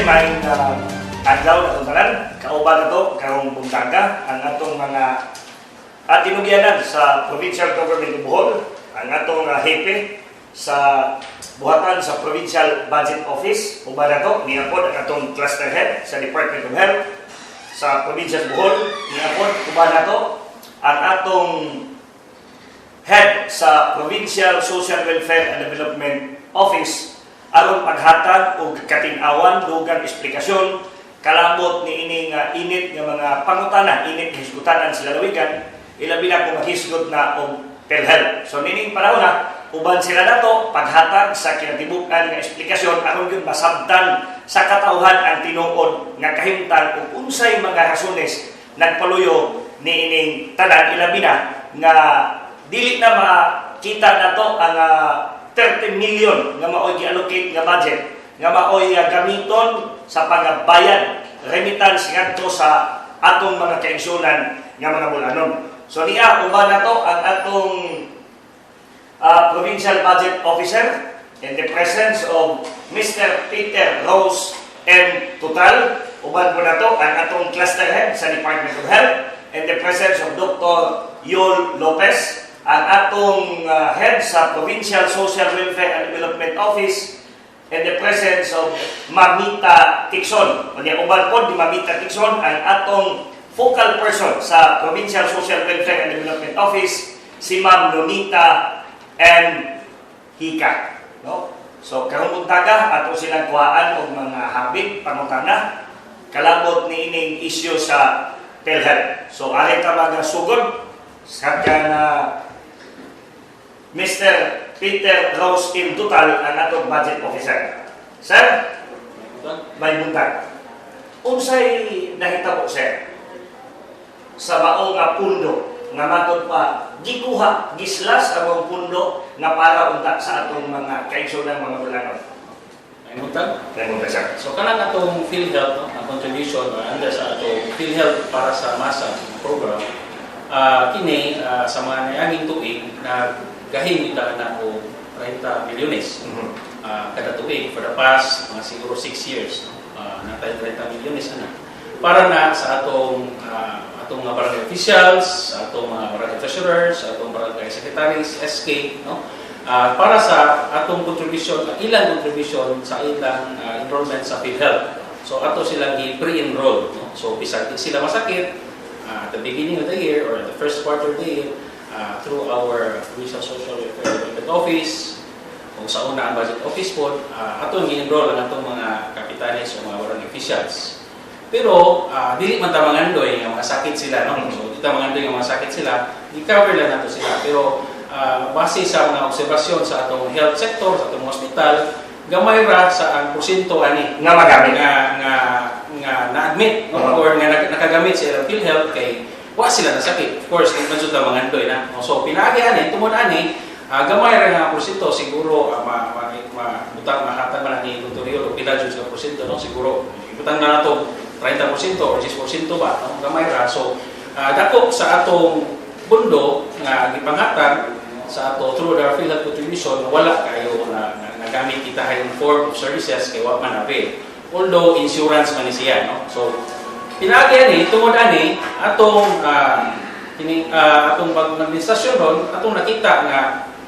Maayong adlaw na tanan, kauban nato karong buntaga ang atong mga at tinugyanan sa Provincial Government of Bohol, ang atong hepe sa buhatan sa Provincial Budget Office. Uban nato niya pod ang atong cluster head sa Department of Health sa Probinsya sa Bohol. Niya pod uban nato ang atong head sa Provincial Social Welfare and Development Office aron paghatag og katin-awan, dugang esplikasyon kalabot ni ining init nga mga pangutana, init nga hisgutanan sa lalawigan, ilabi na kung maghisgot na og PhilHealth. So nining panahon na uban sila nato paghatag sa kinatibuk-an nga esplikasyon aron gyud masabtan sa katawhan ang tinuod nga kahimtang ug unsay mga rasones nagpaluyo ni ining tanan, ilabi na nga dili na makita nato ang 30 million nga maoy gi-allocate nga budget nga maoy gamiton sa pagabayad remittance ngadto sa atong mga kaigsunan nga mga bulanon. So niya uban nato ang atong Provincial Budget Officer in the presence of Mr. Peter Rose M. Total. Uban po nato ang atong cluster head sa Department of Health in the presence of Dr. Yul Lopez, ang atong head sa Provincial Social Welfare and Development Office in the presence of Mamita Tixon. Unya uban po ni Mamita Tixon ang atong focal person sa Provincial Social Welfare and Development Office, si Ma'am Nonita M. Hika. No? So karong buntaga ato silang kuhaan og mga habit pangutana kalabot ni ining issue sa PhilHealth. So ari ta mga sugod sa na Mr. Peter Rose M. Total, ang atong budget officer. Sir, may buntag. Unsay nahitabo, sir, sa mao nga pundo nga matod pa gikuha, gislas ang mga pundo nga para unta sa atong mga kaigsunan, mga bulanon? May buntag. May buntag, sir. So kanang atong PhilHealth, no, ang contribution or under sa atong PhilHealth para sa masa program, kini sa mga niaging tuig naggahin kita na og 30 milyones kada tuig for the past mga siguro 6 years, no? Natay 30 milyones ana para na sa atong mga barangay officials, sa atong mga barangay treasurers, sa atong barangay secretaries, SK, no? Para sa atong contribution, ilang contribution sa ilang enrollment sa PhilHealth. So ato silang i-pre-enroll, no? So bisan di sila masakit at the beginning of the year or the first quarter of the year, through our Provincial Social Welfare Development Office o sa una ang budget office po, atong gi-enroll ang atong mga kapitanes o mga barangay officials. Pero dili man ta mangandoy nga mga sakit sila, no? So di ta mangandoy nga mga sakit sila, gi-cover lang nato sila. Pero base sa mga obserbasyon sa atong health sector, sa atong hospital, gamay ra sa ang porsyento ani nga magamit. Nga na-admit, no? Or nga nakagamit sa ilang PhilHealth kay wa sila nasakit. Of course, kung man ta mangandoy na. So pinaagi ani, tungod ani, gamay ra nga porsyento siguro, ma, ma, ma butang mahatag man ni Dr. Riol o pila jud sa porsyento, no? Siguro ibutang na nato 30% or 10% ba, no? Gamay ra. So dako sa atong bundo nga gipanghatag sa ato through the PhilHealth contribution, wala kayo na nagamit kita yung form of services kay wa man avail. Although insurance man ni siya, no? So pinaagi ani, tungod ani atong kining atong bagong administrasyon ron, atong nakita nga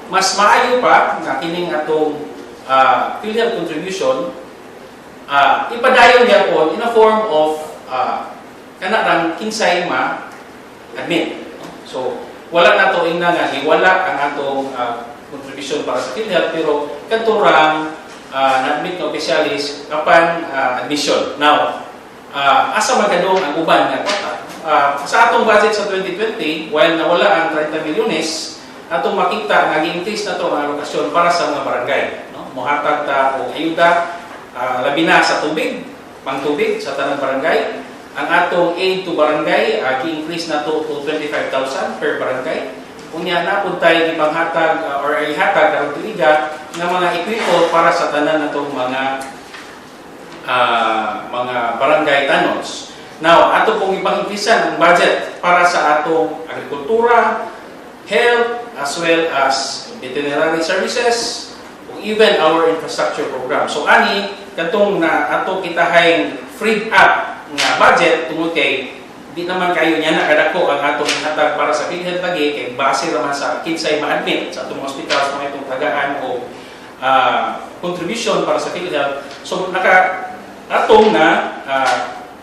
mas maayo pa nga kining atong PhilHealth contribution ipadayon gyapon in a form of kana rang kinsay ma admit. So wala na to ingna nga giwala ang atong contribution para sa PhilHealth, pero kadto rang na-admit nga opisyalis apan admission. Now, asa man kadung ang uban nga kwarta? Sa atong budget sa 2020, while nawala ang 30 milyones, atong makita nga gi-increase na to ang alokasyon para sa mga barangay, no? Mohatag ta og ayuda, labi na sa tubig, pangtubig sa tanang barangay. Ang atong aid to barangay, gi-increase na to to 25,000 per barangay. Unya na pud tay gipanghatag or ihatag karong tuiga nga mga ekwipo para sa tanan natong mga barangay tanods. Now, ato pong ipang-increasean ang budget para sa atong agrikultura, health, as well as veterinary services, o even our infrastructure program. So, ani, katong na ato kitahay freed up nga budget, tungod kay di naman kayo niya na kadako ang atong hatag para sa PhilHealth lagi kay base raman sa kinsay ma-admit sa atong mga hospital sa mga itong tagaan o contribution para sa PhilHealth. So naka atong na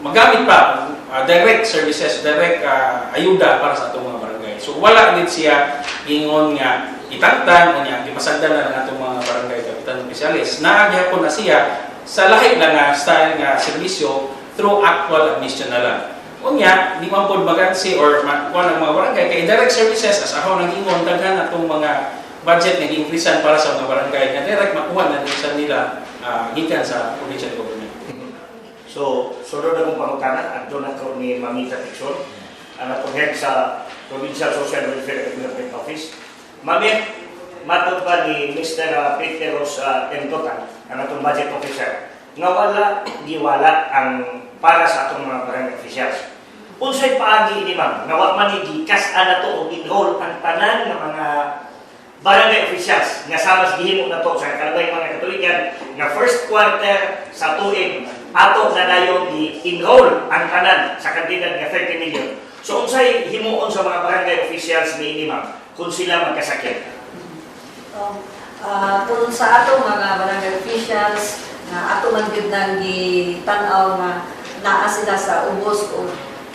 magamit pa direct services, direct ayuda para sa atong mga barangay. So wala gid siya ingon nga itangtang o niya gipasagdan na ng atong mga barangay kapitan opisyales. Naa gihapon na siya sa lahi lang nga style nga serbisyo through actual admission na lang. Unya, di man pod magansi or makuha ng mga barangay kay direct services, as ako nang ingon, daghan atong mga budget nga gi-increasean para sa mga barangay nga direct makuha na din sa nila gikan sa provincial government. So, sunod akong pangutana, adto na ko ni Mamita Tixon, ang atong head sa Provincial Social Welfare and Development Office. Mami, matod ba ni Mr. Peter Ros M. Totan, ang atong budget officer, nga wala giwala ang para sa atong mga barangay officials? Unsay paagi ni ma'am nga wa man ni gikas-an nato og enroll ang tanan nga mga barangay officials nga sama sa gihimo nato sa kalabay mga katuigan nga first quarter sa tuig ato na dayon gi-enroll ang tanan sa kantidad nga 30 million? So unsay himuon sa mga barangay officials ni ma'am kung sila magkasakit? Kung sa atong mga barangay officials na ato man gyud nang gitan-aw nga naa sila sa ubos o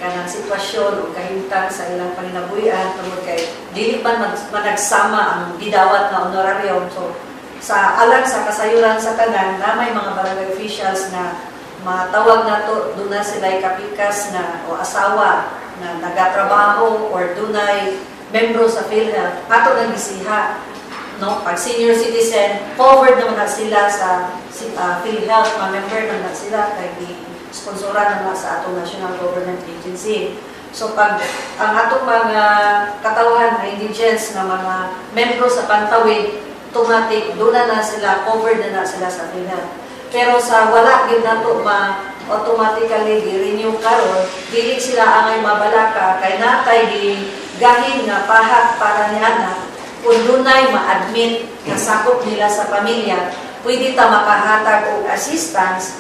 kanang sitwasyon o kahimtang sa ilang panginabuhian tungod kay dili man managsama ang gidawat nga honorarium. So sa alang sa kasayuran sa tanan na may mga barangay officials na matawag nato duna sila kapikas na o asawa na nagatrabaho or dunay membro sa PhilHealth, ato nang gisiha, no? Pag senior citizen, covered naman na sila sa PhilHealth, ma-member naman na sila kay gi sponsoran naman sa atong national government agency. So pag ang atong mga katawhan na indigents na mga membro sa Pantawid, automatic doon na na sila covered na na sila sa PhilHealth. Pero sa wala gyud nato ma automatically gi-renew karon, dili sila angay mabalaka kay natay gi gahin nga pahak para ni ana. Kung dunay ma-admit nga sakop nila sa pamilya, pwede ta makahatag og assistance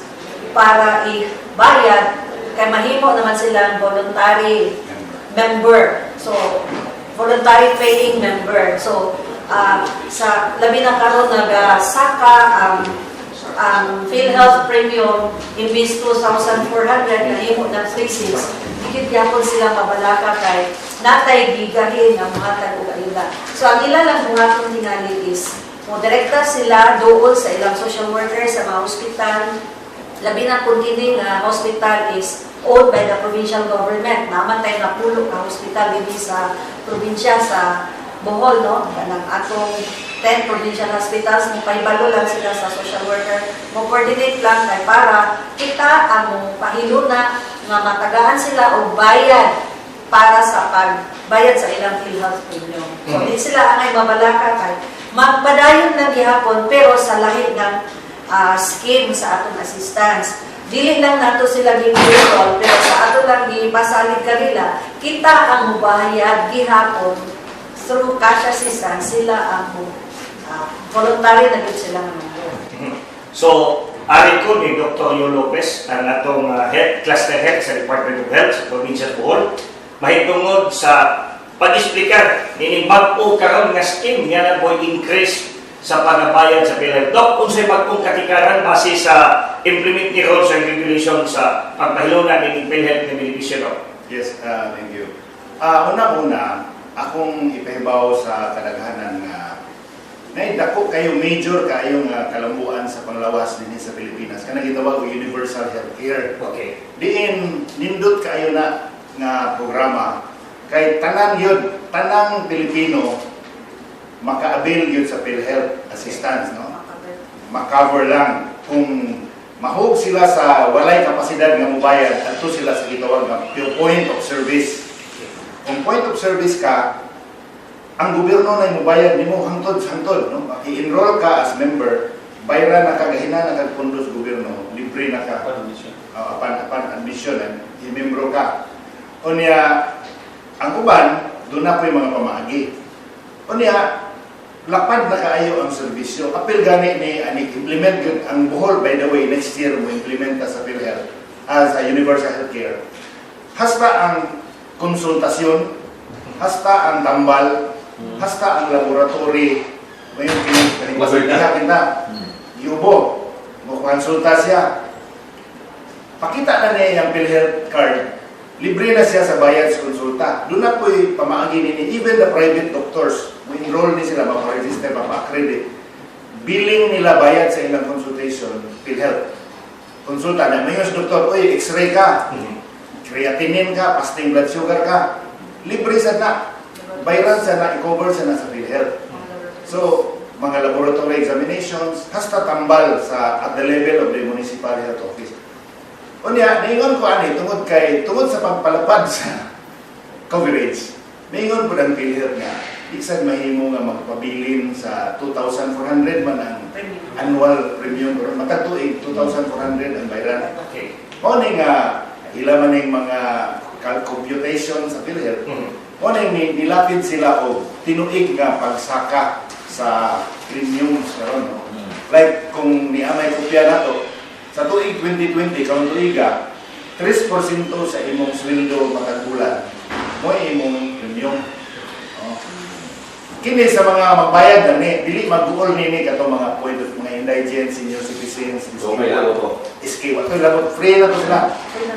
para ibayad kay mahimo naman silang voluntary member. So, voluntary paying member. So, sa labi na karon nagasaka ang PhilHealth premium, imbis 2,400 nahimo ng 3,600, higit gyapon sila mabalaka kay natay gigahin ang muhatag og ayuda. So ang ila lang buhaton tingali is mo direkta sila doon sa ilang social worker sa mga hospital, labi na kung kini nga hospital is owned by the provincial government. Naman tayo napulo ka hospital dinhi sa probinsya sa Bohol, no? Kanang atong 10 provincial hospitals, mo pahibalo lang sila sa social worker, mo coordinate lang kay para kita ang mo pahiluna nga matagaan sila og bayad para sa pagbayad sa ilang PhilHealth premium. So, di sila angay mabalaka kay magpadayon lang gihapon pero sa lahi ng scheme sa atong assistance. Dili lang nato sila gi-enroll pero sa ato lang gipasalig kanila, kita ang mubayad gihapon through cash assistance, sila ang voluntary na gid sila nga member. So, ari ko ni Dr. Yo Lopez, ang atong head, cluster head sa Department of Health sa probinsya sa Bohol, mahitungod sa pag-explicar nining bag-o karon nga scheme nga na increase sa pagabayad sa PhilHealth. Doc, unsay bag-ong katikaran base sa implement ni rules and regulation sa pagpahiluna nining PhilHealth nga benepisyo, Doc? Yes, thank you. Unang-una, akong ipahibaw sa kadaghanan nga naidako kayo major kayo nga kalambuan sa panglawas dinhi sa Pilipinas kanang gitawag og universal healthcare. Diin nindot kayo na nga programa kay tanan yun, tanang Pilipino maka-avail yun sa PhilHealth assistance, no? Ma-cover lang kung mahug sila sa walay kapasidad nga mobayad, adto sila sa gitawag nga point of service. Kung point of service ka, ang gobyerno na mobayad nimo hangtod sa hangtod, no? I-enroll ka as member, bayran na ka, gahina na kag pondo sa gobyerno, libre na ka apan admission eh, i-membro ka. Unya ang uban doon na po yung mga pamaagi. Unya Lapad na kaayo ang serbisyo. Apil gani ni ani implement gyud ang Bohol. By the way, next year mo implement ta sa PhilHealth as a universal healthcare. Hasta ang konsultasyon, hasta ang tambal, hasta ang laboratory, mayon kini Covered na. pasintiha kita. Yubo, mo konsulta siya. Pakita na niya yung PhilHealth card. Libre na siya sa bayad sa konsulta. Doon na po'y pamaagi nini. Even the private doctors, mo enroll ni sila, mapa-register, mapa-accredit. Billing nila bayad sa ilang consultation, PhilHealth. Konsulta na, may doktor, "Uy, x-ray ka, creatinine ka, fasting blood sugar ka." Libre sa na. Bayaran sa na, i-cover sa na sa PhilHealth. So, mga laboratory examinations, hasta tambal sa at the level of the municipal health office. Unya, niingon ko ani tungod kay tungod sa pagpalapad sa coverage. Niingon ko ng PhilHealth nga di sad mahimo nga magpabilin sa 2,400 man ang Premium. Annual premium pero matag tuig 2,400 ang bayaran. Mao ni nga ila man ning mga computation sa PhilHealth. Mao ni nilapit sila og tinuig nga pagsaka sa premiums karon, no? Like kung niamay kopya nato sa tuig 2020 karon tuiga, 3% sa imong sweldo matag bulan mo imong premium. Oh. Kini sa mga magbayad na ni, dili mag-uol nini katong mga point of mga indigent, senior citizens, So, okay lang to. SK, wato lang, free na to sila.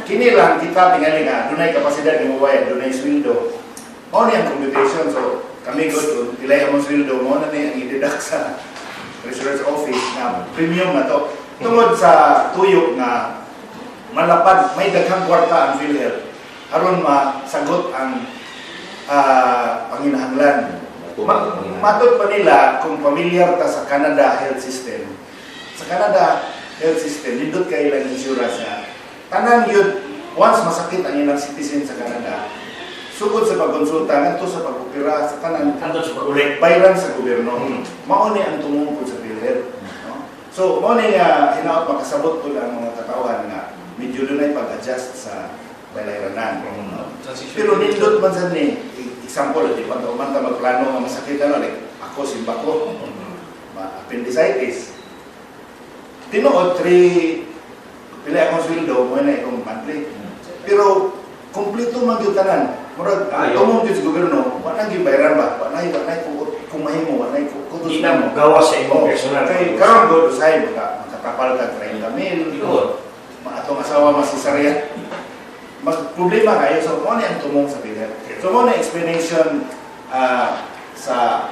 Kini lang kita tingali nga dunay kapasidad nga mobayad, dunay sweldo. Mao ni ang computation. So kami gud kung pilay among sweldo, mao na ni ang i-deduct sa Treasurer's Office nga premium na to. Tungod sa tuyo nga malapad, may daghang kwarta ang PhilHealth aron masagot ang panginahanglan. Matod pa nila, kung familiar ta sa Canada health system, sa Canada health system, nindot kay ilang insurance nga tanan yun, once masakit ang ilang citizen sa Canada, sugod sa pagkonsulta, ngadto sa pag-opera, sa tanan, Hantod sa pag-uli. Bayaran sa gobyerno. Mao ni ang tumungkol sa PhilHealth. No? So, mao ni nga hinaot makasabot ko ang mga katawhan nga medyo dunay pag-adjust sa balayranan. No? Transition. Pero nindot man sad ni example, di pa man ta magplano nga masakit ano, like ako, simba ko, appendicitis. Tinuod, three, pila akong sweldo, mo na akong monthly. Pero kompleto man gyud tanan. Murag Ayo. tumong gyud sa gobyerno, wa na gyud bayaran ba? Wa na kung mahimo, wa na kutos Di na mo gawas sa imong personal. Kay karon gud usahay makatapal ka 30 mil. Tinuod. Atong asawa mas cesarean. Mas problema kayo. So mo ni ang tumong sa PhilHealth. So mo na explanation sa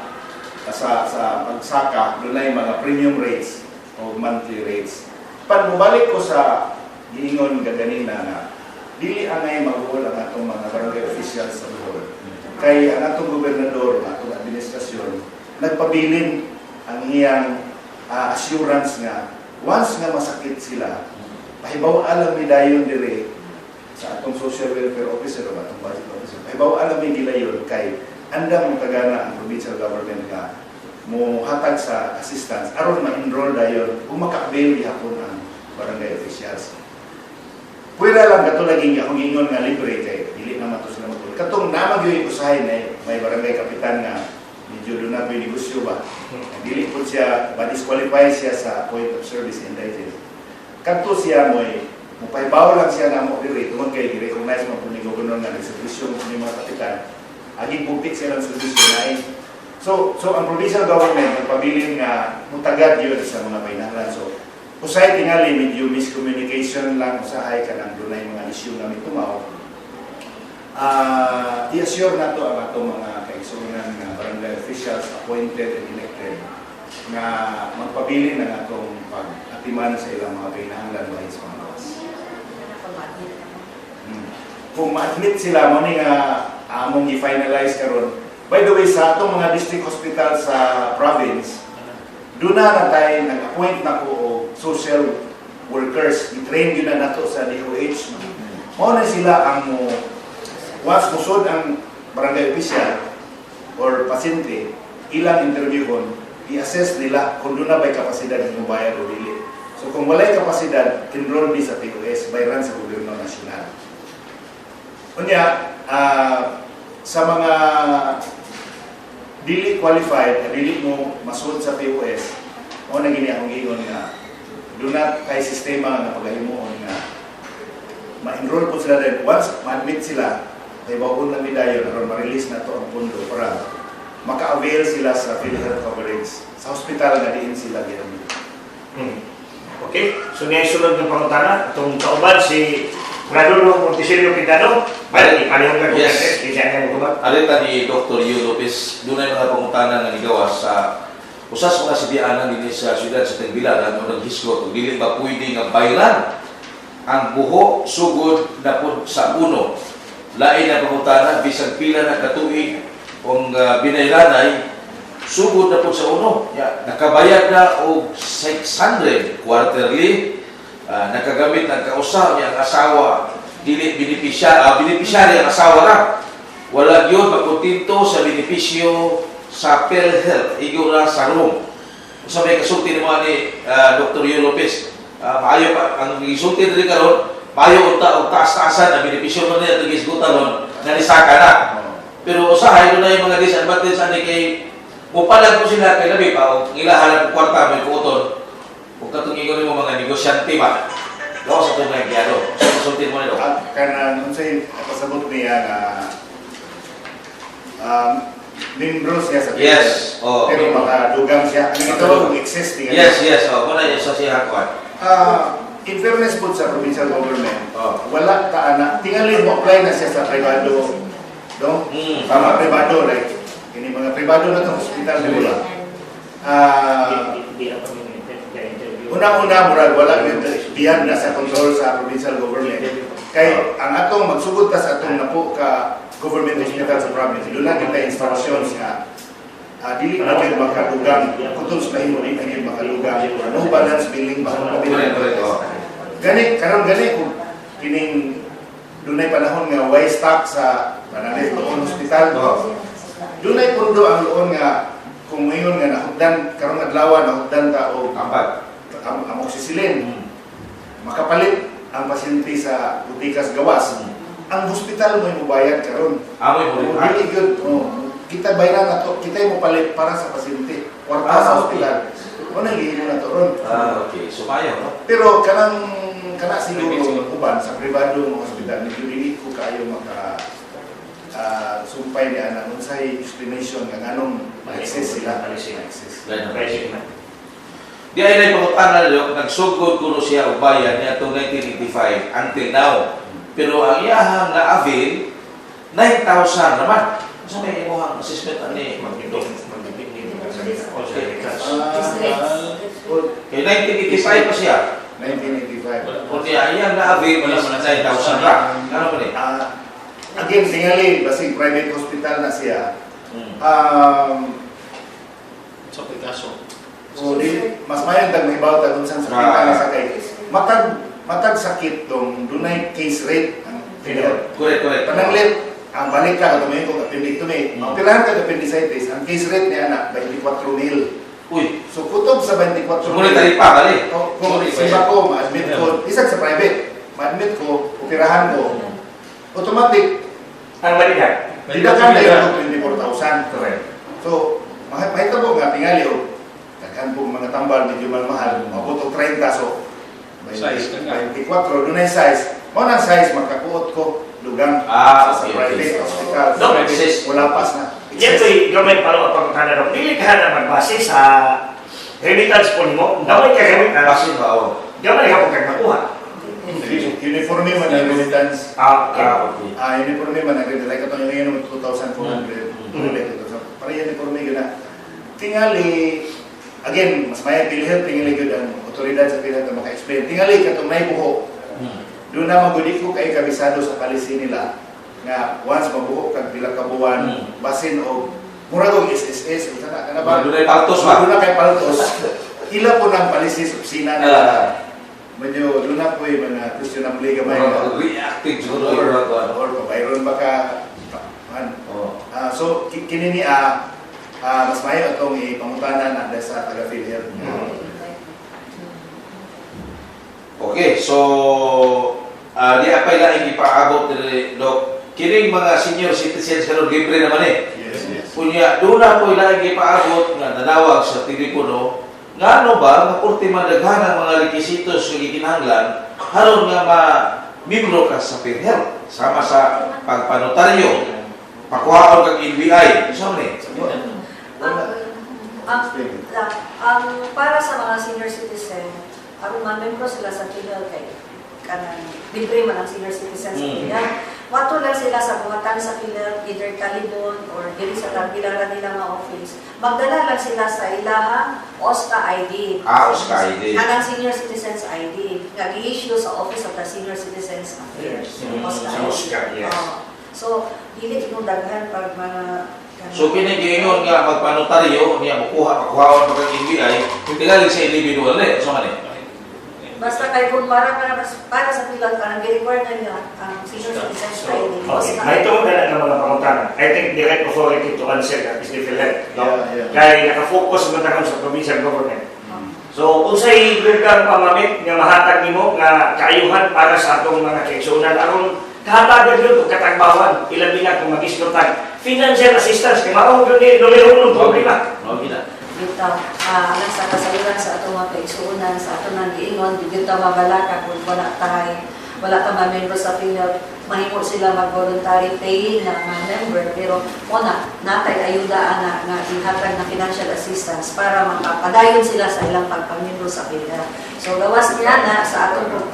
pagsaka dunay mga premium rates o monthly rates. Pan mobalik ko sa giingon gaganina nga dili angay mag-uol ang atong mga barangay officials sa Bohol. Kay ang atong gobernador, ang atong administrasyon, nagpabilin ang iyang assurance nga once nga masakit sila, pahibaw alam mi dayon dire sa atong social welfare officer o atong budget officer. Pahibaw alam mi gilayon kay andam mo tagana ang provincial government nga mo hatag sa assistance aron ma-enroll dayon ug maka-avail gihapon ang barangay officials. Pwera lang kato lagi akong ingon nga libre kay dili naman to sila magtuloy. Katong naa gyud usahay na may barangay kapitan nga medyo doon na negosyo ba. Dili po siya, ba-disqualify siya sa point of service indigent. Kadto siya mo'y mupahibaw lang siya na mo diri tungod kay gi-recognize mo ni gobernador nga nagserbisyo mo ni mga kapitan. Aging bukit siya lang serbisyo na ay. So ang provincial government nagpabilin nga mutagad yun sa mga painahlan. So usahay tingali medyo miscommunication lang usahay kanang dunay mga issue nga mitumaw. I-assure nato ang atong mga kaigsuonan nga barangay officials appointed and elected nga magpabilin ang atong pag-atiman sa ilang mga painahanglan bahin sa mga lawas. Kung ma-admit sila mo ni nga among i-finalize karon. By the way, sa atong mga district hospital sa province, doon na na tayo nag-appoint na ko og social workers. I-train yun na nato sa DOH. No? Mao na sila ang mo once musod ang barangay official or pasyente, ilang interviewon, i-assess nila kung doon na ba'y kapasidad ng bayad o dili. So kung walay kapasidad, enroll ni sa POS, bayaran sa gobyerno nasyonal. Unya, sa mga dili qualified, dili mo masud sa POS, mao na gini akong giingon nga duna kay sistema nga pagahimuon nga ma-enroll po sila, then once ma-admit sila, kay baon lang ni dayon aron ma-release na to ang pondo para maka-avail sila sa PhilHealth coverage sa hospital nga diin sila gi-admit. Okay, so ngayon sunod ng pangutana, itong kauban si Radulo Montesilio Pintado. Well, ipalihog na kung Yes. Kaya nga mo ba? Arita ni Dr. Yu Lopez, dunay mga pangutana nga nigawas sa usa sa mga sibianan dinhi sa siyudad sa Tagbilaran o naghisgot og dili ba pwede nga bayran ang buho sugod na pud sa uno. Lain na pangutana, bisag pila na katuig kung binayranay sugod na pud sa uno. Ya, nakabayad na og 600 quarterly, nakagamit ang kausa niya ang asawa dili beneficiary ang asawa ra, wala gyud makontento sa benepisyo sa PhilHealth, igo ra sa room. Unsa may kasulti nimo ani, Dr. Yu Lopez? Maayo pa ang gisulti diri karon, maayo unta og taas-taasan ang benepisyo man niya itong gisgutan ron nga nisaka na. Pero usahay dunay mga disadvantage ani kay mupalag ko sila kay labi pa og ilahan ang kwarta may kuoton ug katong ingon nimo mga negosyante ba. Gawas sa itong mga empleyado. So, kasulti mo nito. At kanang unsay pasabot niya nga membro siya sa Yes. Oh, pero membro. makadugang siya. Ang ito Makadugang. excess niya. Yes. Oh, muna yun sa siya kuan. In fairness po sa provincial government, wala ta ana tingali mo apply na siya sa privado, no? Tama. Tama, privado, like kini mga privado na tong hospital, di ba? Una-una, murag wala gyud beyond na sa control sa provincial government. Kay ang atong magsugod ta sa atong napo ka government hospital sa province, duna kita instructions nga dili na gyud makadugang, kutob sa mahimo dili na gyud makadugang, no balance billing ba? Correct, oh. Gani karon, gani kung kining dunay panahon nga way stock sa Manalit Loon Hospital. Dunay pundo ang loon nga kung ngayon nga nahugdan karong adlaw, nahugdan ta og Ambag. Amoxicillin, makapalit ang pasyente sa botikas gawas, ang hospital mo mobayad karon. Amoy mo rin. O, dili gyud, oh, kita bayaran na to, kita mo palit para sa pasyente kwarta sa hospital mo nang gihimo na to ron. Ah, okay. So, maayo, no? Pero kanang kana siguro Private siguro. uban sa pribado nga hospital, medyo dili ko kaayo maka sumpay niya na unsay explanation nga nganong access sila. Access. Ganun. Pricing na. Di ay na pangutana nyo, nagsugod kuno siya og bayan niya itong 1985 until now. Pero ang iyahang na-avail, 9,000 naman. Sa may imuhang assessment ani, Dok? Kay 1985 pa siya. 1985. Kung niya, iyang na-avail Wala is man na 9,000 ra. Ano ba ni? Again, tingali basig private hospital na siya. Sa kaso. So di mas mayon tag mahibaw tag unsang sakit na sa kay matag matag sakit dong dunay case rate ang PhilHealth. Correct, correct. Pananglit ang balik ka katumayon kong appendectomy. Maoperahan ka appendicitis, ang case rate niya na 24 mil. Uy, So kutob sa 24 so muna taripa, bali. Oh, kung Sorry, simba ko, ma-admit ko, isang sa private, ma-admit ko, operahan ko, automatic, Ang balikan. didakan na yun 24,000. Correct. So, mahitabo nga, tingali, o, daghan po mga tambal, medyo mahal, maabot og 30, so, Size ka nga. 24, dunay size. Mao nang size, makakuot ko, dugang sa private hospital. No, excess. Wala pas na. Yan ko'y gamay para ang pangutana ro. Dili ka na magbase sa remittance po nimo. Gamay ka remittance. Basin ba, oh. Gamay ka po kag makuha. Uniforme man ang remittance. Ah, okay. Ah, okay. Uniforme man ang remittance. Like katong yung 2,400. Like 2,000. Para uniforme yun na. Tingali, again, mas maya PhilHealth, tingali yun ang otoridad sa PhilHealth na maka-explain. Tingali, katong naibuho, doon na magudi ko kay kabisado sa policy nila nga once mabuho kag pila ka buwan, basin og murag og SSS unsa na kana ba? Dunay paltos ba? Doon na kay paltos. Ila po ng policy sa opisina nila. Medyo doon na po yung mga questionable gamay nga. Reactive siguro Or, yung mga ano. or pabayron ba ka man. So kini ni mas mayo atong ipangutanan na sa taga PhilHealth. Okay, so di apay laing ipaabot diri, Dok. Kining mga senior citizens karon libre naman eh. Yes. Unya, duna ko ilang gipaabot nga nanawag sa telepono, ngano ba nga porte man daghan ang mga rekisitos nga gikinahanglan aron nga ma membro ka sa PhilHealth sama sa pagpanotaryo, pakuhaon kag NBI, unsa man ni? Ang para sa mga senior citizen, aron mamembro sila sa PhilHealth kay kanang libre man ang senior citizen sa PhilHealth. Wato lang sila sa buhatan sa PhilHealth, either Talibon or diri sa Tagbilaran nila nga office. Magdala lang sila sa ilahang OSCA ID. Ah, OSCA ID. Kanang senior citizens ID nga gi-issue sa Office of the Senior Citizens Affairs. OSCA Sa ID. OSCA, yes. Oo. So, dili imong daghan pag mga So kini giingon nga magpanotaryo niya mokuha pakuhaon pa kag NBI, tingali sa individual ni, unsa man ni? Basta kay kung para sa PhilHealth, parang gi-require na nila ang senior citizens So, ID. Okay, OSCA. may tungod na ng mga pangutana. I think the right authority to answer that is the PhilHealth. No? Yeah. Kay nakafocus man ta sa provincial government. So, unsay kang pamamit nga mahatag nimo nga kaayuhan para sa atong mga kaigsuonan aron kahatagan yun og katagbawan, ilabi na kung mag-istortag financial assistance kay mao gyud ni numero uno problema. Mao gina. Bitaw, alang sa kasayuran sa atong mga kaigsuonan, sa atong nang giingon, di gyud ta mabalaka kung wala ta ma-member sa PhilHealth. Mahimo sila mag-voluntary paying na mga member, pero una, natay ayuda ana nga ihatag na financial assistance para makapadayon sila sa ilang pagpamiyembro sa PhilHealth. So gawas niya na sa atong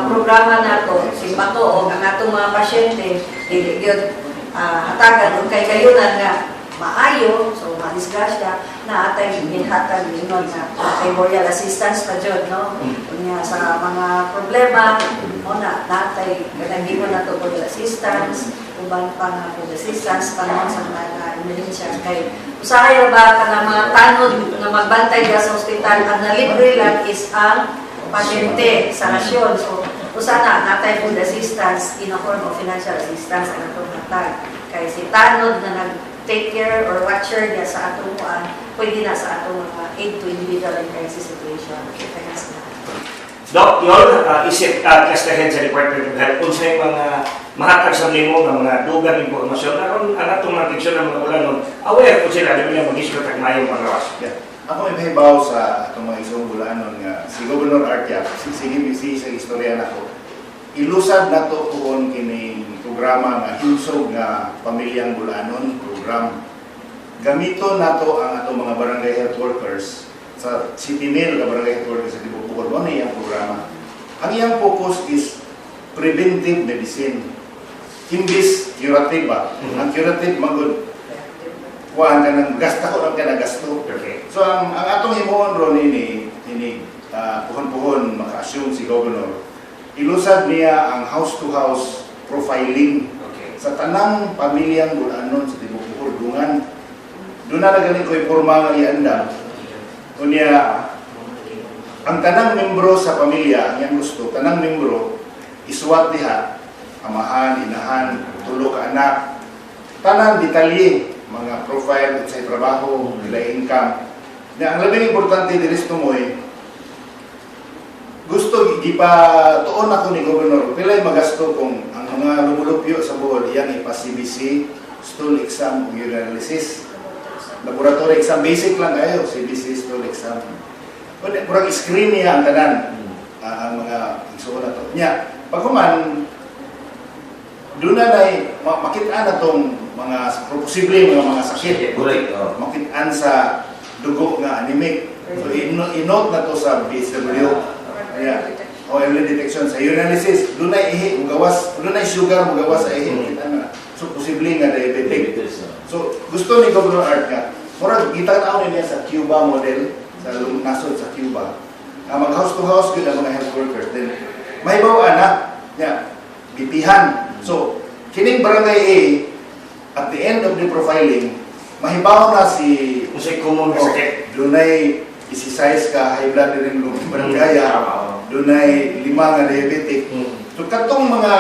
programa nato, simbato og ang atong mga pasyente dili gyud hatagan og kay kayunan nga maayo, so madisgrasya, na atay gihatag ingon nga memorial assistance pa jud, no? Unya sa mga problema mo na natay kanang gigon nato boreal assistance, uban pa nga food assistance panahon sa mga emergency kay usahay ra ba kanang mga tanod nga magbantay diha sa ospital, ang nalibre lang is ang pasyente sa rasyon. So usa na natay food assistance in a form of financial assistance ang atong hatag kay si tanod na nag take care or watcher niya sa atong kuan, pwede na sa atong mga aid to individual in crisis situation. Kaya na. Doc Yol, isip cluster head sa Department of Health, unsay mga mahatag sa nimo nga mga dugang impormasyon aron ang atong mga kaigsuonan, mga Bol-anon, aware po sila dili na mag-istortag maayong panglawas? Yeah. Ako ipahibaw sa atong mga igsoong Bol-anon nga si Governor Art Yap, si sige si sa istorya nako. Ilusad nato puon kining programa nga Himsog nga Pamilyang Bol-anon program. Gamito nato ang atong mga barangay health workers sa City Mail nga barangay health workers sa tibuok Bohol. Mao na iyang programa. Ang iyang focus is preventive medicine. Imbis curative ba? Ang curative magud kuan ka ng gasta ko lang ka na gasto. So ang atong himuon ron ini ini puhon-puhon maka-assume si governor. Ilusad niya ang house to house profiling sa tanang pamilyang Bol-anon sa tibuok Bohol dungan. Doon na gani ko'y porma nga iandam. Unya ang tanang membro sa pamilya, ang iyang gusto, tanang membro isuwat diha, amahan, inahan, tulo ka anak, tanan detalye, mga profile sa trabaho, nila income. Na ang labing importante diri sa tumoy, gusto gipa tuon ako ni Governor, pilay magasto kung ang mga lumulupyo sa Bohol iyang ipa CBC, stool exam ug urinalysis. Laboratory exam basic lang kayo, CBC, stool exam. Kundi murag screen niya ang tanan, ang mga igsuon na to. Nya, paghuman doon na nay makita na tong mga posible mga sakit. Correct. Oh. Makitaan sa dugo nga anemic. So i-note na to sa BSW. Yeah. O early detection sa urinalysis, dunay ihi mugawas, dunay sugar mugawas sa ihi, makita na. So posible nga diabetic. Diabetes, oh. So gusto ni Governor Art nga, murag gitan-aw niya sa Cuba model, sa nasod sa Cuba. Nga mag house to house gyud ang mga health workers. Then mahibaw ana nya bipihan. So kining barangay A at the end of the profiling, mahibaw na si Unsay common nga Oh, sakit? dunay 16 ka high blood din ng barangay, Tama, oh. dunay lima nga diabetic. So katong mga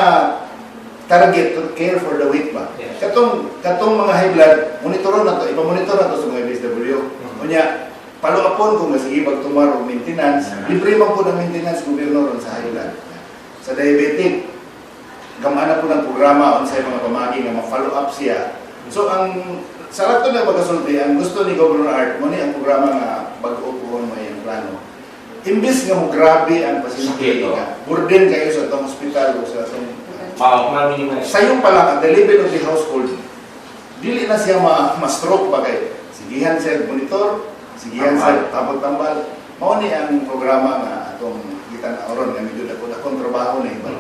target to care for the weak ba? Katong mga high blood, monitoron na to, ipamonitor na to sa mga BSW. Unya, paluapon kung masige pagtumar og maintenance, libre man po ng maintenance gobyerno ron sa high blood. Sa diabetic, gamana po ng programa unsay mga pamagi nga ma-follow up siya. So ang sa rato na pagkasulti, ang gusto ni Governor Art, mo ni ang programa nga bag-o puhon mo iyang plano. Imbis nga mo grabe ang pasyente, Sakit, oh. nga burden kayo sa atong hospital o sa atong Mao. Ma-minimize. sayo pa lang at the level of the household, dili na siya ma-stroke ba kay sigihan siya monitor, sigihan siya tambal-tambal. Mao ni ang programa nga atong gitan-aron nga medyo dako-dakong trabaho ni, but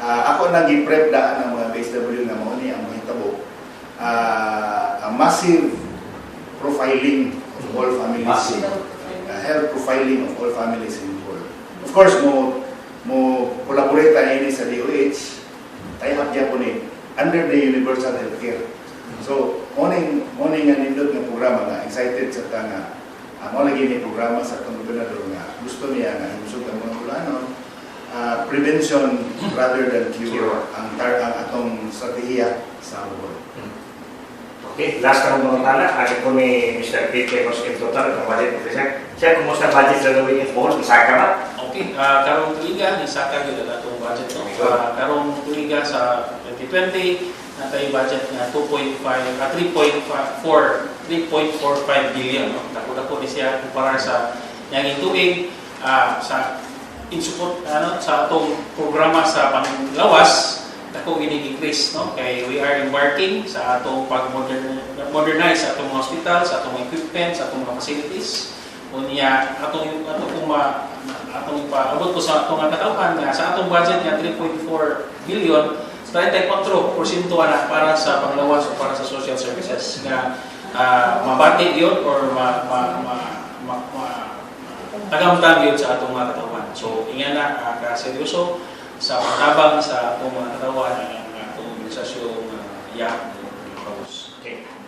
ako nang gi-prep daan ang mga BSW nga mao ni ang mahitabo. A massive profiling of all families. Massive. Health profiling of all families in Bohol. Of course, mo mo collaborate tayo ini sa DOH, tie up gyapon ni under the universal healthcare. So, morning nga nindot nga programa nga excited sa ta nga mao lagi ni programa sa atong gobernador nga gusto niya nga himsog ang mga Bolanon, prevention rather than cure, Cure. ang atong strategiya sa Bohol. Okay, last na mga tana, agi ko ni Mr. Peter Cos in total, ang budget officer. Sir, kumusta budget sa gawin in Bohol? Isaka ba? Okay, karong tuiga ni saka gyud ang atong budget, no. Karong tuiga sa 2020 natay budget nga 2.5 3.4 3.45 billion, no. Dako-dako ni siya kumpara sa niaging tuig sa in support ano sa atong programa sa panglawas. Dako gini increase, no, kay we are embarking sa atong pag modernize sa atong mga hospital, sa atong equipment, sa atong mga facilities. Unya atong ato kung ma atong ipaabot ko sa atong mga katawhan nga sa atong budget nga 3.4 billion, 34% ana para sa panglawas o para sa social services nga mabati yun or ma ma ma, ma, ma tagamtan yun sa atong mga katawhan. So ingan na kaseryoso sa pagtabang sa atong mga katawhan ang atong organisasyon YAP propose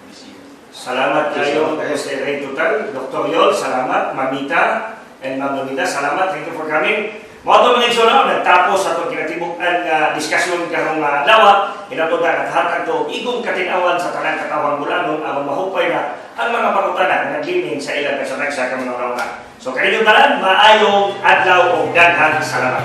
this year. Salamat kayo, Mr. Ray Total, Dr. Yol, salamat, Mamita, and Ma'am Lomita, salamat. Thank you for coming. Mao to, mga igsoon, nagtapos sa atong kinatibuk-an nga diskusyon karong adlaw. Hinatod na naghatag to igong katinawan sa tanang katawang Bolanon aron mahupay na ang mga pangutana nga naglimin sa ilang kasaragsa ka mga una. So kaninyong tanan, maayong adlaw o daghang salamat.